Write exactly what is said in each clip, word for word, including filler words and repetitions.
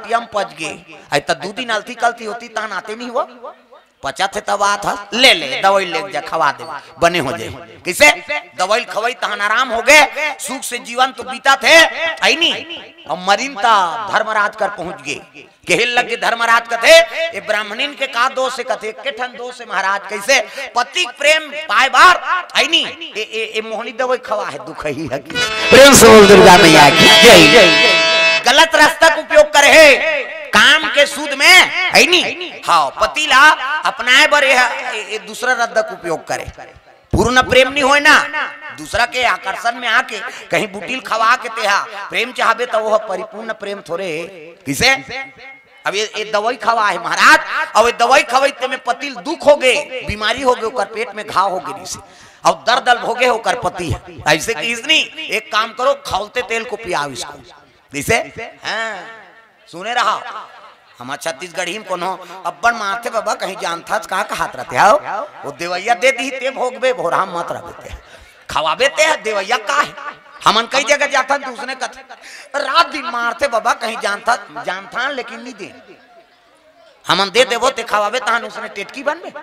टटियम पच गे। अई त दू दिन अलती कलती होती, तहन आते नहीं हुआ। पचत हे तब आत हस, ले ले, दवाई ले जा, खवा दे, बने हो जाए। किसे? दवाई खवाई, तहन आराम हो गए, सुख से जीवन तो बीतत हे, अई नी? अब मरिन त धर्मराज कर पहुंच गए। केहे लगे धर्मराज कथे, "ए ब्राह्मणिन के का दोष हे?" कथे, "एके ठन दोष हे महाराज।" "कैसे?" "पति के प्रेम पाए बर, अई नी, ए, ए, ए मोहनी दवाई खवा हे, दुखही हे कि।" प्रेम से बोल दुर्गा मैया की जय। गलत रास्ता के उपयोग करे हे, काम के सूद में, अई नी? हाँ, पति ला अपनाए बर ए, ए, ए दूसरा रद्दा के उपयोग करे। पूर्ण प्रेम नहीं होए ना, दूसरा के आकर्षण में आके कहीं बुटिल खवा के तेहा प्रेम चाहबे, त वो परिपूर्ण प्रेम थोरे हे। किसे? अब ये, ये दवाई खवा हे महाराज, अब ये दवाई खवाई ते में पति ल दुख हो गए, बीमारी हो गए, ओकर पेट में घाव हो गए, इसे अब दर्द अल भोगे हे ओकर पति। ऐसे कि इसनी एक काम करो, खौलते तेल को पियाओ इसको। जैसे, हाँ, सुने रहा, हमर छत्तीसगढ़ी में कोनो अब्बड़ मारथे बाबा, कहीं जानथस का कहत रहिथे, हव? वो देवैया दे दिही, ते भोगबे, भोरहा मत रहबे ते। खवाबे ते ह, देवैया का हे? हमन कई जगह जाथन, त उसने कथे, "रात दिन मारथे बाबा, कहीं जानथस, जानथन, लेकिन नहीं दे। हमन दे देबो, ते खवाबे, तहन उसने टेटकी बनबे।"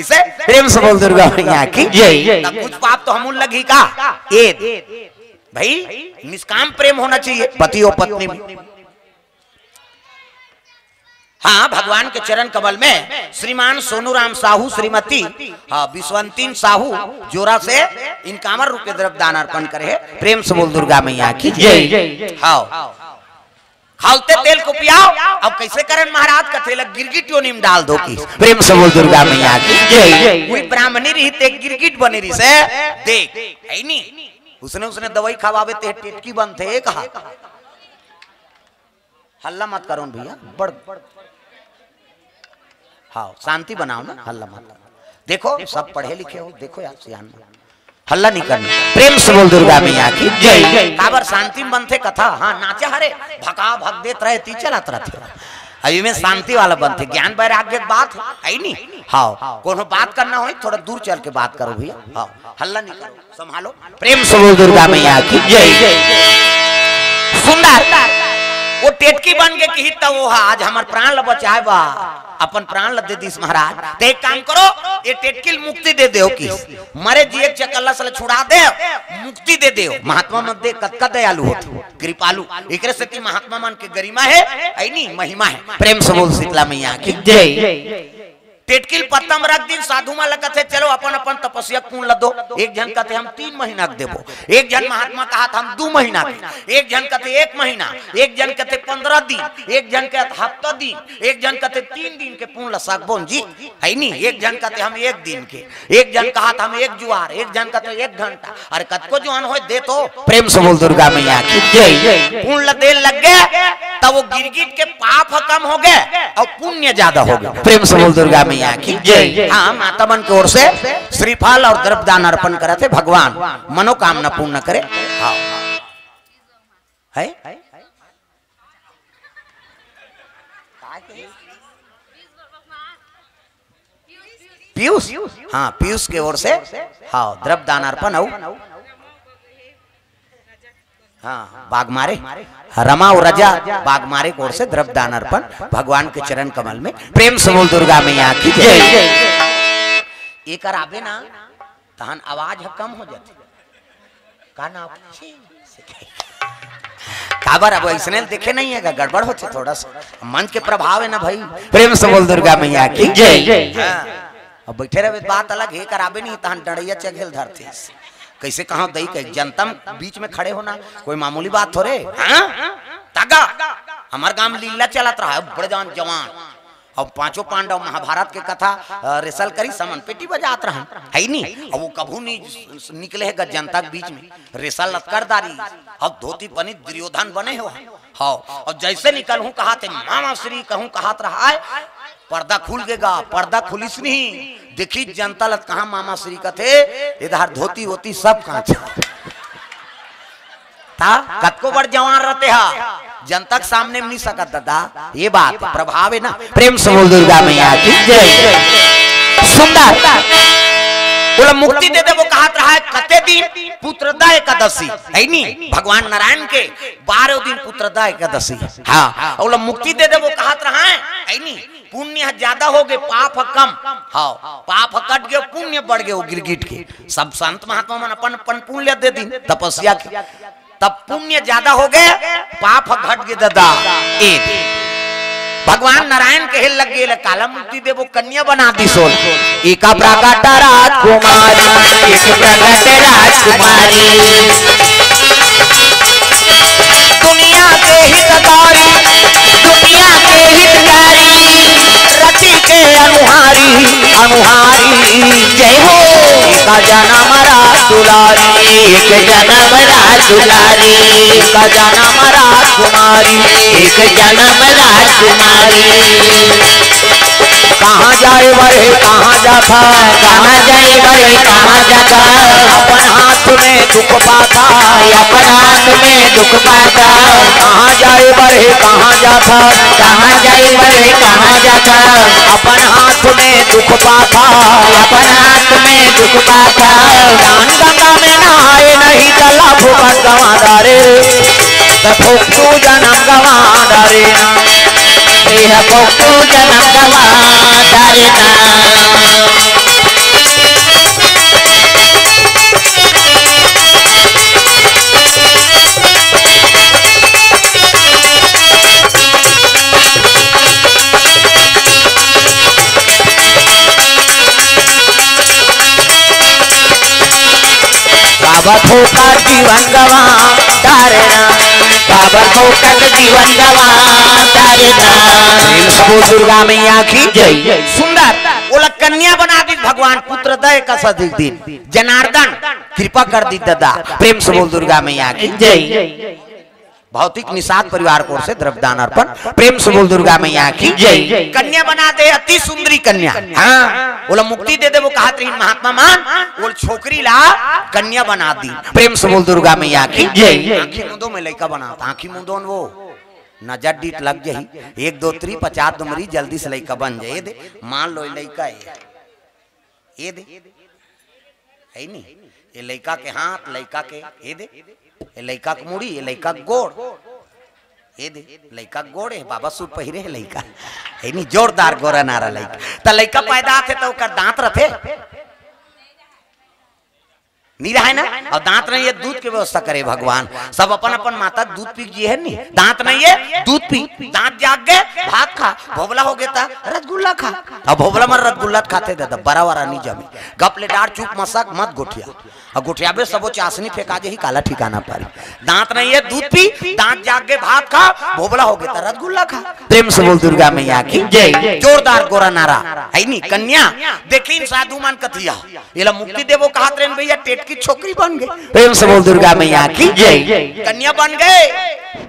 इसे प्रेम से बोल दुर्गा मैया की जय। तब कुछ पाप तो हमन लगही का? ए भाई, निष्काम प्रेम होना चाहिए पति और पत्नी में। हाँ, भगवान के चरण कमल में श्रीमान सोनू राम साहू, श्रीमती, हाँ, विश्वंतीन साहू जोरा से इनकावर रूपे द्रव्य दान अर्पण करे हे। प्रेम से बोल दुर्गा मैया की जय। हाँ, खौलते तेल को पियाओ। अब कैसे करन महाराज? कथे ल गिरगिट योनि में डाल दो कि। प्रेम से बोल दुर्गा मैया की जय। कोई ब्राह्मणी रही ते गिरगिट बने रही से, देख, हे नी? उसने, उसने दवाई खवाबे ते टेटकी बनथे, कहा। हल्ला मत करो भैया, बड़, हाँ, शांति बनाओ ना, हल्ला मत करो। देखो, सब पढ़े लिखे हो, देखो यार, सियान मन। हल्ला नहीं करना। प्रेम से बोल दुर्गा मैया की जय। काबर शांति में बनथे कथा, हाँ, नाचा हरे, भका भक देत रहे, ती चलत रहथे। अभी में शांति वाला बनथे, ज्ञान वैराग्य के बात हे, हे नी? हाँ, कोनो बात करना हो, थोड़ा दूर चल के बात करो भैया। हाँ, हल्ला नहीं करो, संभालो। प्रेम से बोल दुर्गा मैया की जय। सुंदर, वो टेटकी बन के किही, त वो हा, आज हमर प्राण ल बचाए बा, अपन प्राण ल दे दिस महाराज। ते एक काम करो, ये टेटकी ल मुक्ति दे देव कि, मरे जिए के चकल्लस ल छुड़ा देव, मुक्ति दे देव। महात्मा मन दे कतका दयालु होथे, कृपालु। एकरे सेती महात्मा मन के गरिमा हे, हे नी, महिमा हे। प्रेम से बोल शीतला मैया की जय। टेटकी ल पत्ता म रख दिन, साधु मन ल कथे, "चलो, अपन अपन तपस्या के पुण्य ल दो।" एक झन कथे, "हम तीन महीना के देबो।" एक झन महात्मा कहत, "हम दू महीना के।" एक झन कथे, "एक महीना।" एक झन कथे, "पंद्रह दिन।" एक झन कथे, "हफ्ता दिन।" एक झन कथे, "तीन दिन के पुण्य ल सकबोन जी, हे नी?" एक झन कथे, "हम एक दिन के।" एक झन कहत, "हम एक जुआर।" एक झन कथे, "एक घंटा।" अरे, कतको जुआर होय, दे तो। प्रेम से बोल दुर्गा मैया की जय। पुण्य ल दे लग गे, त वो गिरगिट के पाप ह कम हो गे अउ पुण्य ज्यादा हो गे। प्रेम से बोल दुर्गा मैया की जय। हाँ, माता मन के ओर से श्रीफल अउ द्रव्य दान अर्पण करत हे, भगवान मनोकामना पूर्ण करे। हाँ, हे? पीयूष, हाँ, पीयूष के ओर से, हाँ, द्रव्य दान अर्पण अउ, हाँ, बागमारे, रमा अउ रजा बागमारे के ओर से द्रव्य दान अर्पण भगवान के चरण कमल में। प्रेम से बोल दुर्गा मैया की जय। एकर आबे ना, तहन आवाज ह कम हो जाथे। का नाम? काबर अब अइसने देखे नहीं हे गा, गड़बड़ होथे थोड़ा सा। मंच के प्रभाव हे ना भाई। प्रेम से बोल दुर्गा मैया की जय। हाँ। अब बैठे रहबे त बात अलग हे, एकर आबे नहीं, तहन डंडइया चघेल धरथे। कैसे कहा दई के जनता म बीच में खड़े होना कोई मामूली बात थोरे। हाँ? तागा, हमर गांव म लीला चलत रहा, बड़े जान जवान। अब पांचों पांडव महाभारत के कथा, अ, रिहर्सल करिस, हमन पेटी बजात रहन, हे नी? अब वो कभू नहीं निकले हे ग जनता के बीच में, रिहर्सल लतकर दारी। अब धोती पहनी दुर्योधन बने हो, हाँ, अब जैसे निकलहूँ कहाथे, "मामा श्री" कहूँ कहात रहा हे, पर्दा खुल गे गा, पर्दा खुलिस नहीं, देखिस जनता ल त कहाँ मामा श्री कथे, इधर धोती वोती सब कांच। त कतको बड़ जवान रहिथे हा, जनता के सामने म नहीं सकत दादा। ये बात प्रभाव हे ना। प्रेम से बोल दुर्गा मैया की जय। सुंदर, बोला, "मुक्ति दे देबो" कहात रहा। आय कते दिन? पुत्रदा एकादशी, है नी? भगवान नारायण के बारह दिन पुत्रदा एकादशी। हाँ, ओला मुक्ति दे देबो कहत रहा है, है नी? पुण्य ह ज्यादा हो गे, पाप ह कम। हाँ, पाप ह कट गे, पुण्य बढ़ गे, वो गिरगिट के। सब संत महात्मा मन अपन अपन पुण्य दे दिन तपस्या के, तब पुण्य ज्यादा हो गे, पाप ह घट गे ददा। ए दे। भगवान नारायण कहे लग गे, "ले काला मुक्ति देबो, कन्या बना दिस ओला।" एका प्रकट राजकुमारी, एक प्रकट राजकुमारी। दुनिया के हितकारी, दुनिया के हितकारी, रति के अनुहारी, अनुहारी। जय हो। एका जनम राज दुलारी, एक जनम राज दुलारी। एका जनम राजकुमारी, एक जनम राजकुमारी। कहाँ जाए बर हे, कहाँ जाथा? कहाँ जाए बर हे, कहाँ जाथा? अपन हाथ में दुख पाथा। अपन हाथ में दुख पाथा। कहाँ जाए बर हे, कहाँ जाथा? कहाँ जाए बर हे, कहाँ जाथा? अपन हाथ में दुख पाथा। अपन हाथ में दुख पाथा। ज्ञान गंगा में नहाए नहीं, चला फूकट गंवा डारे। त फोकटू जनम गंवा डारे ना। एह फोकटू जनम गंवा डारे ना। काबर फोकट जीवन गंवा डारे ना, काबर फोकट जीवन गंवा डारे ना। प्रेम से बोल दुर्गा मैया की जय। सुंदर, ओला कन्या बना दिस भगवान, पुत्रदा एकादशी दिन। जनार्दन, कृपा कर दिस ददा। प्रेम से बोल दुर्गा मैया की जय। भौतिक निषाद परिवार की ओर से द्रव्यदान अर्पण। प्रेम से बोल दुर्गा मैया की जय। कन्या बना दे, अति सुंदरी कन्या। हाँ, ओला मुक्ति दे देबो कहत रहिन महात्मा मन, ओला छोकरी ला कन्या बना दिस। प्रेम से बोल दुर्गा मैया की जय। आँखी मूंदो, मैं लइका बनावत हँव, आँखी मूंदो न वो, नजर डीठ लग जाही। एक दो तीन पचास दुमरी, जल्दी से लइका बन जाए। ए दे, मान लो, ए लइका हे। ए दे, है नी? ए लइका के हाथ, लइका के, ए दे, ए लइका के मुड़ी, ए लइका के गोड़, ए दे, लइका के गोड़, ए बाबा सूट पहिरे हे लइका, है नी? जोरदार गोरा नारा लइका। त लइका पैदा होथे त ओकर दांत रथे? नी रहय ना? अउ दांत नहीं हे, दूध के व्यवस्था करे भगवान। सब अपन अपन माता दूध पी के जिए हे नी। दांत नहीं हे, दूध पी। दांत जाग गे, भात खा। भोभला हो गे त रसगुल्ला खा। अब भोभला मन रसगुल्ला खाथे ददा, बरा वरा नी जमे। गप ले डार, चुप मसक, मत गोठिया। अउ गोठियाबे सबो चासनी फेंका जाही, काला ठिकाना पारी। दांत नहीं हे, दूध पी, दांत जाग गे, भात खा, भोभला हो गे त रसगुल्ला खा। प्रेम से बोल दुर्गा मैया की जय। जोरदार गोरा नारा, है नी? कन्या, देखिन साधु मन कथिया, एला मुक्ति देबो कहत रहेन भैया, टेटकी छोकरी बन गे। प्रेम से बोल दुर्गा मैया की जय। कन्या बन गे।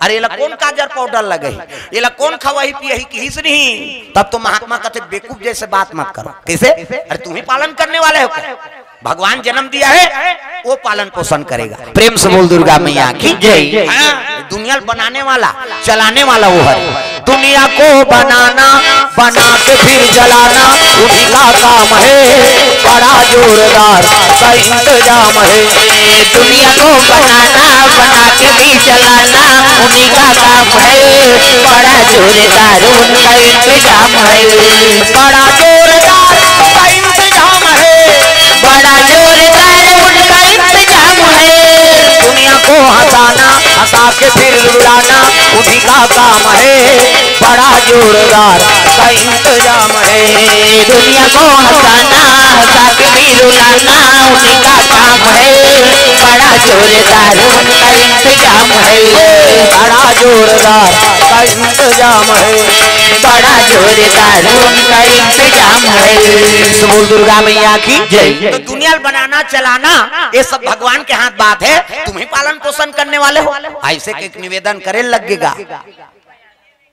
अरे एला कोन काजर पाउडर लगही, एला कोन खवाही पियाही किहिस नहीं। तब तो महात्मा कथे, "बेवकूफ जैसे बात मत करो।" कैसे? अरे तुम ही पालन करने वाले हो क्या? भगवान जन्म दिया है, वो पालन पोषण करेगा। प्रेम से बोल दुर्गा मैया की जय। हाँ, दुनिया बनाने वाला, चलाने वाला वो है। दुनिया को बनाना, बना के फिर जलाना, उन्हीं का काम है, बड़ा जोरदार का इंतजाम है। दुनिया को बनाना, बना के भी जलाना, उन्हीं का काम है, बड़ा जोरदार उनका इंतजाम है। बड़ा जोरदार का इंतजाम है, बड़ा जोरदार उनका इंतजाम है। दुनिया को हंसाना, हंसा के फिर रुलाना, उन्हीं का काम है, बड़ा जोरदार का इंतजाम है। दुनिया को हंसाना, हंसा के भी रुलाना, उन्हीं का काम है, बड़ा जोरदार उनका इंतजाम है। बड़ा जोरदार का इंतजाम है, बड़ा जोरदार उनका इंतजाम है। तो बोल दुर्गा मैया की जय। तो दुनिया बनाना चलाना ये सब भगवान के हाथ बात है, तुम ही पालन पोषण करने वाले हो। ऐसे के एक निवेदन करे लगेगा।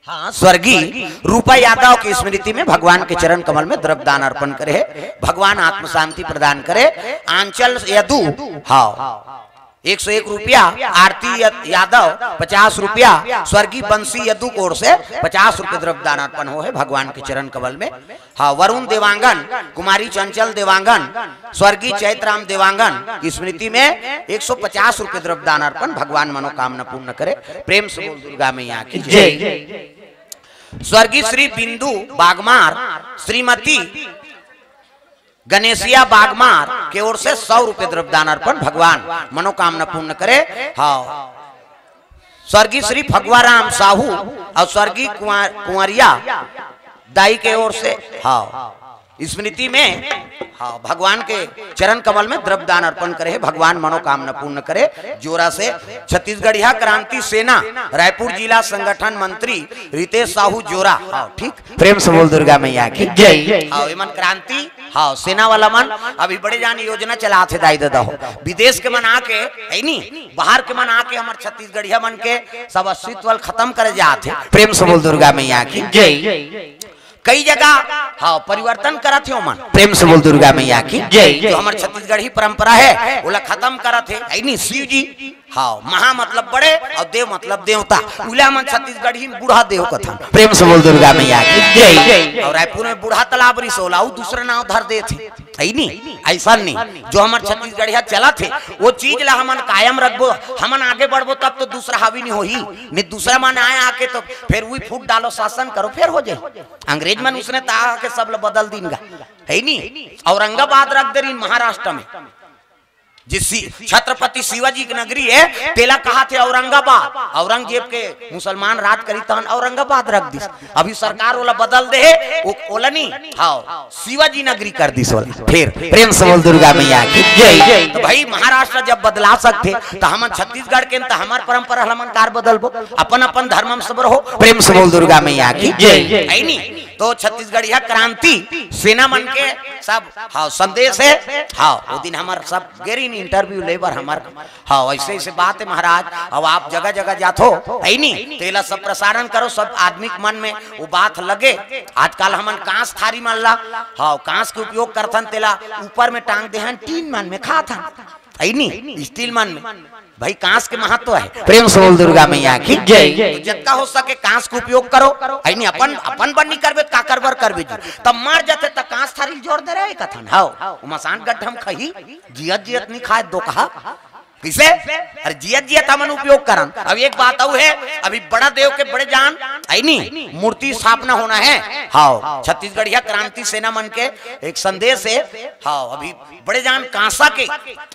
हाँ, स्वर्गीय रूपा यादव की स्मृति में भगवान के चरण कमल में द्रव्य दान अर्पण करे है। भगवान आत्म शांति प्रदान करे। आंचल यदु, हाँ, एक सौ एक रुपया, आरती य-, यादव पचास रुपया, स्वर्गीय बंसी यदु की ओर से पचास रुपये द्रव्य दान अर्पण हो है भगवान के चरण कमल में। हाँ, वरुण देवांगन, कुमारी चंचल देवांगन, स्वर्गीय चैतराम देवांगन की स्मृति में एक सौ पचास रुपये द्रव्य दान अर्पण, भगवान मनोकामना पूर्ण करे। प्रेम से बोल दुर्गा मैया की जय। स्वर्गीय श्री बिंदु बागमार, श्रीमती गणेशिया बागमार के ओर से सौ रुपये द्रव्य दान अर्पण, भगवान मनोकामना पूर्ण करे। हाँ, स्वर्गीय श्री फगुआराम साहू और स्वर्गीय कुंवर-, कुंवरिया दाई के ओर से, हाँ, स्मृति में, हाँ, भगवान के चरण कमल में द्रव्य दान अर्पण करे, भगवान मनोकामना पूर्ण करे। जोरा से छत्तीसगढ़िया क्रांति सेना रायपुर जिला संगठन मंत्री रितेश साहू जोरा, हाँ, ठीक, प्रेम से बोल दुर्गा मैया की जय। हाँ, एमन क्रांति, हाँ, सेना वाला मन अभी बड़े जान योजना चलात हे दाई ददा हो, विदेश के मन आके, है नी, बाहर के मन आके हमर छत्तीसगढ़िया मन के सब अस्तित्व ल खत्म करे जात हे। प्रेम से बोल दुर्गा मैया की जय। कई जगह, हाँ, परिवर्तन करत हे ओमन। प्रेम से बोल दुर्गा मैया की जय। जो हमर छत्तीसगढ़ी परंपरा है, ओला खत्म करत हे, है नी, शिव जी। हाँ, महा मतलब बड़े और देव मतलब देवता। उला मन छत्तीसगढ़ी में बूढ़ा देव कथन। प्रेम से बोल दुर्गा मैया की जय। और रायपुर में बूढ़ा तालाब रिसोला, उ दूसरा नाव धर देथे, है नी? ऐसा नहीं, जो हमर छत्तीसगढ़िया चलत हे, वो चीज ला हमन कायम रखबो, हमन आगे बढ़बो, तब तो दूसरा हावी नहीं होही। नहीं, दूसरा मन आए आके तो फिर वही फूट डालो, शासन करो, फिर हो जाए। अंग्रेज मन उसने ताहा के सब ला बदल दीन गा, है नी? औरंगाबाद रख दे रही महाराष्ट्र में, जिस सी-, छत्रपति शिवाजी की नगरी है, तेला कहाथे औरंगाबाद। औरंगजेब के मुसलमान राज करी तहन औरंगाबाद रख दिस। अभी सरकार ओला बदल दे हे, ओ-, ओला नी, हाँ, शिवाजी नगरी कर दिस ओला। फिर प्रेम से बोल दुर्गा मैया की जय। तो भाई, महाराष्ट्र जब बदला सकथे, तो हमन छत्तीसगढ़ के, तो हमर परंपरा हमन कार बदलबो? अपन अपन धर्म में सब रहो। प्रेम से बोल दुर्गा मैया की जय। है नी? तो छत्तीसगढ़िया क्रांति सेना मन के सब, हाँ, संदेश है। हाँ, वो दिन हमर सब गे रहिन interview ले बर हमर, हाँ, ऐसे ऐसे बात है महाराज। अब आप जगह जगह जाथो, है नी, तेला सब प्रसारण करो, सब आदमी के मन में वो बात लगे। आजकल हमन कांस थारी मन ला, हाँ, कांस के उपयोग करथन, तेला ऊपर में टांग दे हन, टीन मन में खाथन, है नी, स्टील मन में। भाई, कांस के महत्व है। प्रेम से बोल दुर्गा मैया की जय। तो जतका हो सके कांस के उपयोग करो, है नी, अपन, अपन बर नी करबे त काकर बर करबे जी? तब मर जाथे त कांस थारी ल जोर दे रहे कथन, हाव, वो मसान गड्ढा म खही, जियत जियत नी खाए दो कहा। किसे? अरे, जियत जियत हमन उपयोग करन। अब एक बात अउ है, अभी बड़ा देव के बड़े जान, है नी, मूर्ति स्थापना होना है। हाव, छत्तीसगढ़िया क्रांति सेना मन के एक संदेश है। हाव, अभी बड़े जान कांसा के,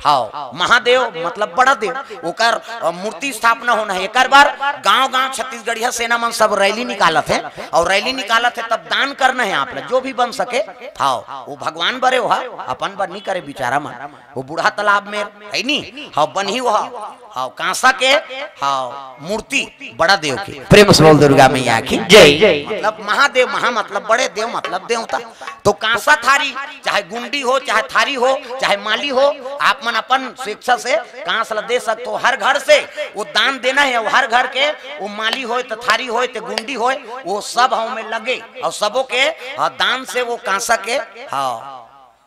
हाव, महादेव मतलब बड़ा देव, ओकर, अ, मूर्ति स्थापना होना है। एकर बर गांव-गांव छत्तीसगढ़िया सेना मन सब रैली निकालत है, और रैली निकालत है, तब दान करना है आप ला, जो भी बन सके। हाव, वो भगवान बरे, ओहा अपन बर नी करे बिचारा मन। वो बूढ़ा तालाब में, है नी? हाव, बनही वो, हाव, कांसा के, हाव, मूर्ति बड़ा देव के। प्रेम से बोल दुर्गा मैया की जय। मतलब महादेव, महा मतलब बड़े, देव मतलब देवता। तो कांसा थारी, चाहे गुंडी हो, चाहे थारी हो, चाहे माली हो, आप मन अपन स्वेच्छा से कांस ला दे सकते हो। हर घर से वो दान देना है, वो हर घर के, वो माली होय, तो थारी होय, तो गुंडी होय, वो सब हव में लगे और सबों के, हाँ, दान से वो कांसा के, हाँ,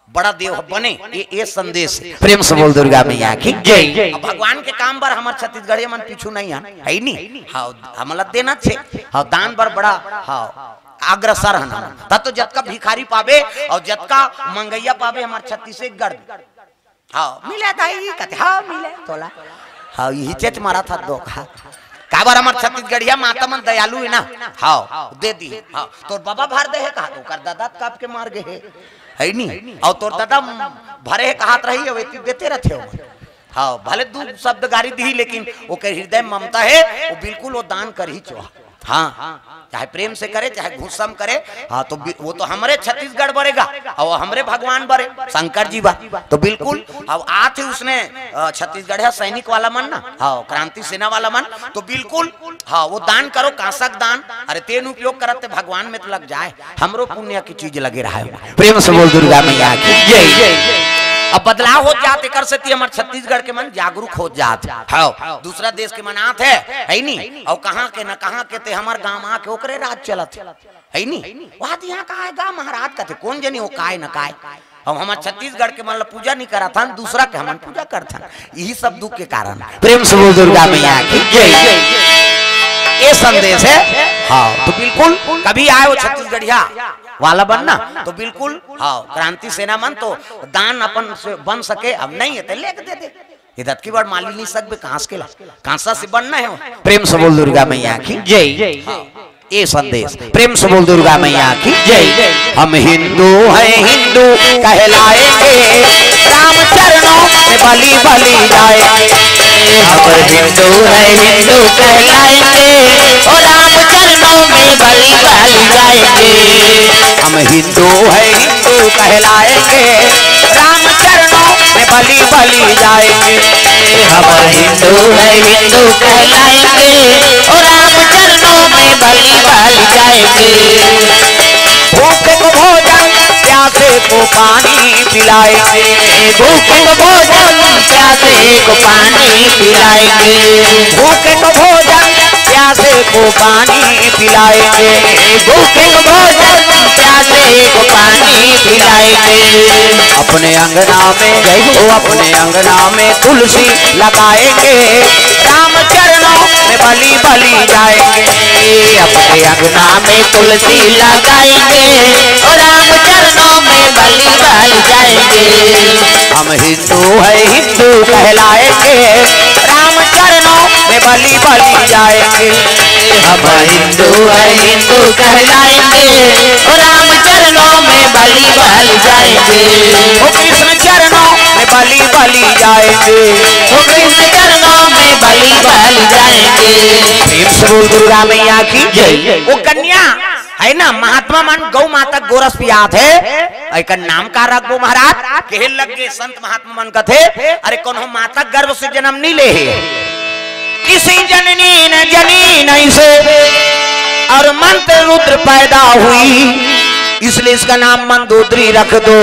बड़ा देव ह बने, ये, ये संदेश है। प्रेम से बोल दुर्गा मैया की जय। अब भगवान के काम बर हमर छत्तीसगढ़िया मन पीछू नहीं हन, है नी? हाँ, हमला देना छे, हाँ, दान बर बड़ा, हाँ, अग्रसर हन हमन। तब तो जतका भिखारी पाबे और जतका मंगैया पाबे हमर छत्तीसगढ़ में। हाँ, मिले दाई, कथे, हाँ, मिले तोला। हाँ, यही चेच मारा था दो का। काबर हमर छत्तीसगढ़िया माता मन दयालु है ना? हाँ, दे दी। हाँ, तोर बाबा भर दे है कहा, ओकर दादा कब के मर गए है, है नी? और तोर दादा भरे है कहत रही, अब एती देते रहते हो। हाँ, भले दू शब्द गारी दी, लेकिन ओकर हृदय में ममता है, वो बिल्कुल वो दान कर ही चोहा। हाँ, चाहे प्रेम से करे, चाहे गुस्सा में करे, हाँ, तो बि-, वो तो हमरे छत्तीसगढ़ बरेगा, और हमरे भगवान बरे, शंकर जी बा। तो बिल्कुल, अब आथे उसने, अ, छत्तीसगढ़िया सैनिक वाला मन ना, हाँ, क्रांति सेना वाला मन, तो बिल्कुल, हाँ, वो दान करो, कांसक दान, अरे तेन उपयोग करत ते भगवान में तो लग जाए, हमरो पुण्य की चीज लगे रहा है। प्रेम से बोल दुर्गा मैया की जय। अब बदलाव हो जात, एकर सेती हमर छत्तीसगढ़ के मन जागरूक हो जात। हाँ, दूसरा देश के मन आत है, है नी? और कहाँ के न कहाँ के ते हमर गांव आके ओकरे राज चलत है, है नी? वहाँ तो यहाँ का है गा महाराज कथे, कौन जनी हो काय न काय। अब हमन छत्तीसगढ़ के मन ला पूजा नहीं करत हन, दूसरा के हमन पूजा करत हन। यही सब दुख के कारण। प्रेम से बोल दुर्गा मैया की जय। ये संदेश है। हाँ, तो बिल्कुल कभी आए वो छत्तीसगढ़िया वाला बनना, तो बिल्कुल, हाँ, क्रांति सेना मन तो दान अपन से बन सके, अब नहीं है तो लेके दे दे। ये दतकी बड़ माली नहीं सकबे, कांस के ला, कांसा से बनना है वो। प्रेम से बोल दुर्गा मैया की जय। हाँ। ये संदेश। प्रेम से बोल दुर्गा मैया की जय। हम हिंदू हैं, हिंदू कहलाएंगे, राम चरणों में बलि बलि जाएंगे। हम हिंदू हैं, हिंदू कहलाएंगे, ओ राम चरणों में बलि बलि जाएंगे। हम हिंदू हैं, हिंदू कहलाएंगे, राम चरणों में बलि बलि जाएंगे। हम हिंदू हैं, हिंदू कहलाएंगे, ओ राम चरणों में बलि बलि जाएंगे। भूखे को भोजन, प्यासे को पानी पिलाएंगे। भूखे को भोजन, प्यासे को पानी पिलाएंगे। भूखे को भोजन, प्यासे को पानी पिलाएंगे। भूखे को भोजन, प्यासे को पानी पिलाएंगे। अपने अंगना में, ओ अपने अंगना में तुलसी लगाएंगे, राम चरणों में बलि बलि जाएंगे। अपने अंगना में तुलसी लगाएंगे, ओ राम चरणों में बलि बलि जाएंगे। हम हिंदू है, हिंदू कहलाएंगे, राम चरणों में बलि बलि जाएंगे। हम हिंदू है, हिंदू कहलाएंगे, ओ राम चरणों में बलि बलि जाएंगे। ओ कृष्ण चरणों में बलि बलि जाएंगे। ओ कृष्ण चरणों में बलि बलि जाएंगे। प्रेम से बोल दुर्गा मैया की जय। वो कन्या है ना, महात्मा मन गौ माता गोरस पियात हे, एकर नाम का रखबो महाराज? कहे लग गे संत महात्मा मन कथे, अरे कोनो माता गर्भ से जन्म नहीं ले हे, किसी जननी न जनी नहीं से, और मंत्र रुद्र पैदा हुई, इसलिए इसका नाम मंदोदरी रख दो।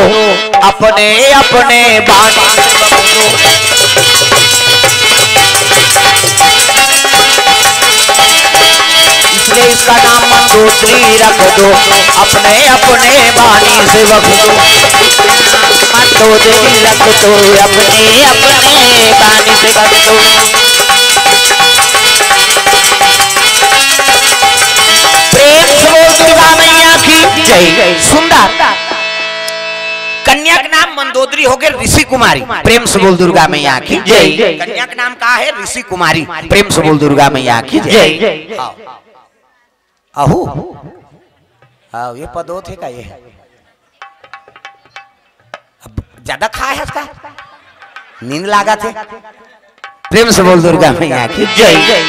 अपने अपने बाण इसलिए इसका नाम मंदोदरी रख दो, अपने अपने बाणी से बख्श दो। मंदोदरी रख दो, अपने अपने बाणी से बख्श दो। प्रेम से बोल दुर्गा मैया की जय। सुंदर। कन्या के नाम मंदोदरी हो गए, ऋषि कुमारी। प्रेम से बोल दुर्गा मैया की जय। कन्या के नाम का है? ऋषि कुमारी। प्रेम से बोल दुर्गा मैया की जय। हाँ। अहू। हाँ, ये पदो थे का ये? अब ज्यादा खाए है इसका? नींद लागा थे। प्रेम से बोल दुर्गा मैया की जय।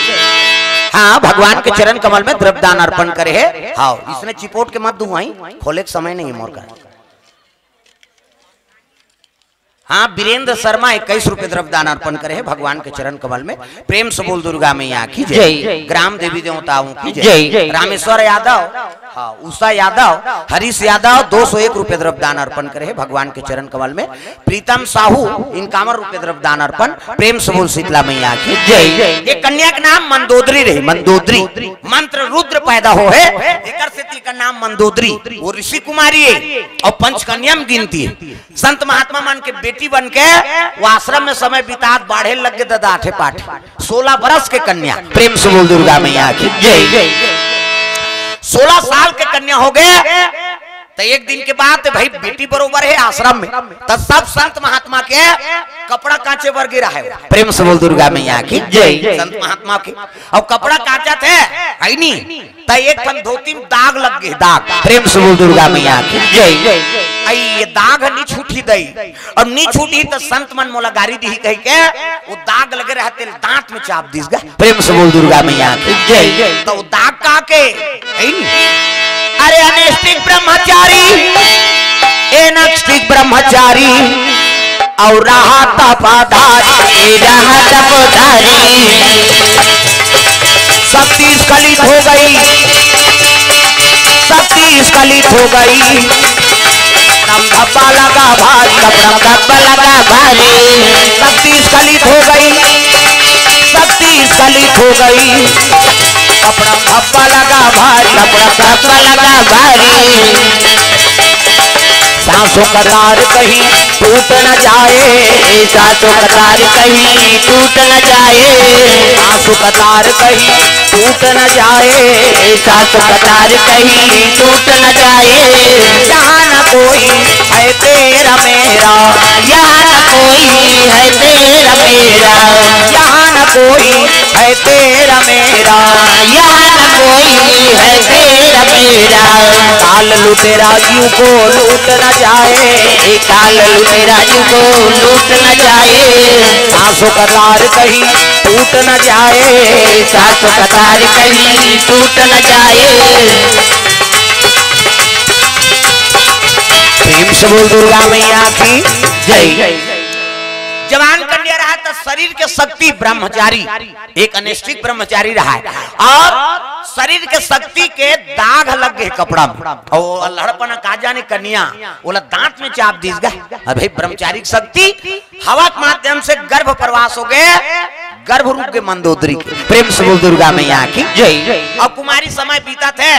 हाँ, भगवान के चरण कमल में द्रव्य दान अर्पण करे है। हाँ, इसने चिपोट के मत दुआई, खोले के समय नहीं है मोर का। हाँ, वीरेंद्र शर्मा इक्कीस रुपए द्रव्य दान अर्पण करे है भगवान के चरण कमल में। प्रेम से बोल दुर्गा मैया की जय। जय। ग्राम देवी देवताओं की जय। जय। रामेश्वर यादव, हाँ, उषा यादव, हरीश यादव दो सौ एक रुपए द्रव्य दान अर्पण करे है भगवान के चरण कमल में। प्रीतम साहू इक्यावन रुपए द्रव्य दान अर्पण। प्रेम से बोल शीतला मैया की जय। ये कन्या के नाम मंदोदरी रही, मंदोदरी। मंत्र रुद्र पैदा हो है, एकर से एकर नाम मंदोदरी। वो ऋषि कुमारी है और पंचकन्या में गिनती है। संत महात्मा मन के बेटी बन के वो आश्रम में समय बितात, बाढ़े लग गए दादा आठे पाठ। सोलह बरस के कन्या। प्रेम से बोल दुर्गा मैया की जय। सोलह साल के कन्या हो गए, तो एक दिन के बाद भाई बेटी बरोबर है आश्रम में, तो सब संत महात्मा के कपड़ा कांचे बर गिरा है। प्रेम से बोल दुर्गा मैया की जय। संत महात्मा के अब कपड़ा कांचा थे, है नी, त एक ठन धोती में दाग लग गए, दाग। प्रेम से बोल दुर्गा मैया की जय। आई ये दाग नी छूटी दई, अब नी छूटी त संत मन मोला गारी दिही कह के वो दाग लगे रहा तेल दांत में चाप दिस गा। प्रेम से बोल दुर्गा मैया की जय। तो वो दाग का के, है नी? अरे अनिष्टिक ब्रह्मचारी, एनक्ष्टिक ब्रह्मचारी, और रहा तपधारी, रहा तपधारी। शक्ति स्खलित हो गई, शक्ति स्खलित हो गई। कपड़ा धब्बा लगा भारी, कपड़ा धब्बा लगा भारी। शक्ति स्खलित हो गई, शक्ति स्खलित हो गई। कपड़ा धब्बा लगा भारी, कपड़ा धब्बा लगा भारी। सासों का तार कहीं टूट न जाए, सासों का तार कहीं टूट न जाए, सासों का तार कहीं टूट न जाए, सासों का तार कहीं टूट न जाए। यहाँ न कोई है तेरा मेरा, यहाँ न कोई है तेरा मेरा, यहाँ न कोई है तेरा मेरा, यहाँ न कोई है तेरा मेरा। काल लुटेरा जीव को लूट न जाए, काल लुटेरा जीव को लूट न जाए। सासों का तार कहीं टूट न जाए, सासों का तार कहीं टूट न जाए। प्रेम से बोल दुर्गा मैया की जय। जवान कन्या रहा तो शरीर के शक्ति ब्रह्मचारी, एक अनिष्ठिक ब्रह्मचारी रहा है, और शरीर के शक्ति के दाग लग गए कपड़ा में, और लड़पन का जाने कन्या, ओला दांत में चाप दीस गए। अरे भाई, ब्रह्मचारी की शक्ति हवा के माध्यम से गर्भ प्रवास हो गए, गर्भ रूप के मंदोदरी के। प्रेम से बोल दुर्गा मैया की जय। अब कुमारी समय बीता थे,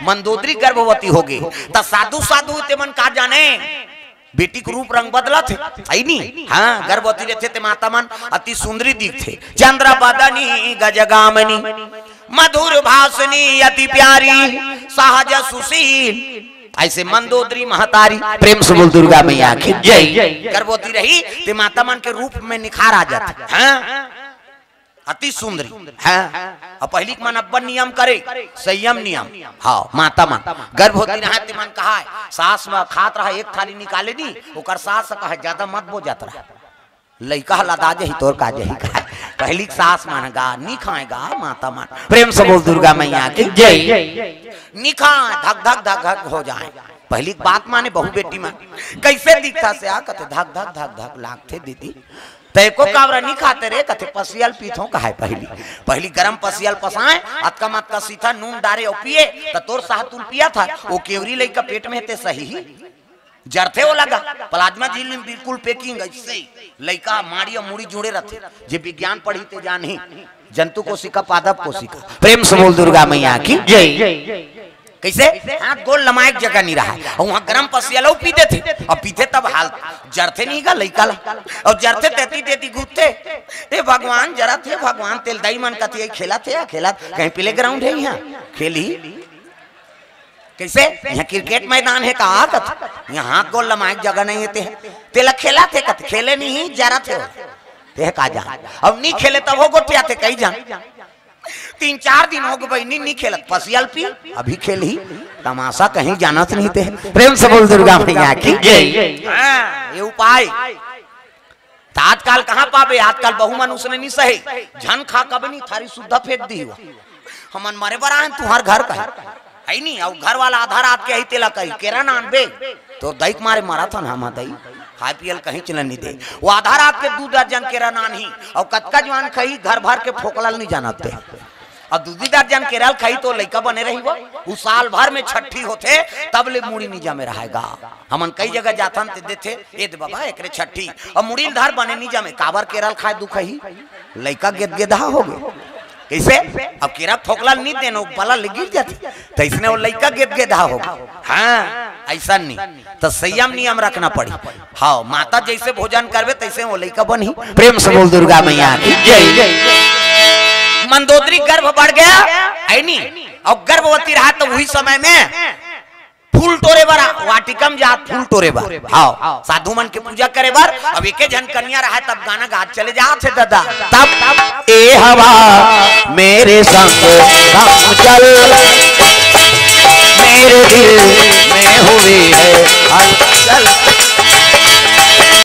मंदोदरी गर्भवती हो गई, त साधु साधु ते मन का जाने बेटी के रूप रंग बदलत हे, सही नी? हाँ, गर्भवती रहथे ते माता मन अति सुंदरी दिखथे। चंद्र बदनी गजगामनी, मधुर भाषणी अति प्यारी, सहज सुशील, ऐसे मंदोदरी महतारी। प्रेम से बोल दुर्गा मैया की जय। गर्भवती रही ते माता मन के रूप में निखार आ जाथे। हाँ, अति सुंदरी। हाँ, और पहली के मन अब्बड़ नियम करे, संयम नियम। हाँ, माता मन गर्भवती रहे ते मन कहा है, सास में खात रहा, एक थाली निकाले नी, ओकर सास कहा ज्यादा मत बो जात रहा, लइका ह लदा जही, तोर का जही कहा। पहली के सास मन गा नी खाए गा माता मन। प्रेम से बोल दुर्गा मैया की जय। नी खाए, धक धक धक धक हो जाए। पहली के बात माने बहू बेटी मन। कैसे दिखता से आ कथे धक धक धक धक लागथे दीदी। तै को कावरा नी खाते रे कथे पसियल पीथों कहाय। पहली पहली गरम पसियल पसाए, अतका मत का सीथा नून डारे और पिए, त तोर साहतुल पिया था। वो केवरी लइका पेट में ते सही ही जरथे वो लगा। प्लाज्मा झिल्ली में बिल्कुल packing ऐसे लइका माड़ी और मुड़ी जुड़े रहथे। जे विज्ञान पढ़ी ते जानही, जंतु कोशिका, पादप कोशिका। प्रेम से बोल दुर्गा मैया की जय। कैसे? हाथ गोल लमाए के जगह नहीं रहा, और वहाँ गरम पसिया लऊ पी देथे, और पीथे तब हाल जरथे नहीं गा लइका ला, और जरथे तेती तेती घूमथे। ए भगवान, जरत हे भगवान, तेल दाई मन कथी खेलत हे या खेलत, कहीं प्ले ग्राउंड है यहाँ खेली? कैसे? यहाँ क्रिकेट मैदान है का? कथ यहाँ हाथ गोल लमाए के जगह नहीं है ते, तेला खेलत हे कथ खेले नहीं, जरत हे। ते का जान, अब नहीं खेले तब हो गोटिया ते कई जान। तीन चार दिन हो गए बहिनी, नहीं खेलत, पसियल पी, अभी खेल ही, तमाशा कहीं जानत नहीं ते। प्रेम से बोल दुर्गा मैया की जय। हाँ, ये उपाय। त आजकल कहाँ पाबे, आजकल बहू मन उसने नहीं सहे, झन खा कबे नहीं, थारी सुद्धा फेंक दी हुआ। हमन मरे बर आए, तुहार घर का है, है नहीं, और घर वाला आधा रात के आई तेला कही, "केरा नान बे।" तो दई के मारे मरा था ना हम दई, खाए पियल कहीं चलन नहीं दे। वो आधा रात के दू दर्जन केरा नान ही, और कतका जवान खाई, घर भर के फोकलल नहीं जानत ते। अब दू दू दर्जन केरा ल खाई तो लइका बने रही वो। उ साल भर में छठी होथे, तब ले मुड़ी नहीं जमे रहेगा। हमन कई जगह जाथन ते देथे, "ए दे बाबा, एकरे छठी।" अब मुड़ी ल धर बने नहीं जमे, काबर केरा ल खाए दुख ही, लइका गेदगेदहा हो गए। कैसे? अब केरा फोकलल नहीं देनो, बला ले गिर जाथे, तो इसने वो लइका गेदगेदहा हो गए। हाँ, ऐसा नहीं, तो संयम नियम रखना पड़ी। हाँ, माता जैसे भोजन करबे तैसे वो लइका बनही। प्रेम से बोल दुर्गा मैया की जय। मंदोदरी गर्भ बढ़ गया, है नी? और गर्भवती रहा तो वही समय में फूल टोरे बर, वाटिका में जात फूल टोरे बर। हाँ, साधु मन के पूजा करे बर। अब एके झन कन्या रहा तब गाना गात चले जात हे दादा। तब ए हवा मेरे संग संग चल, मेरे दिल में हुई है हलचल।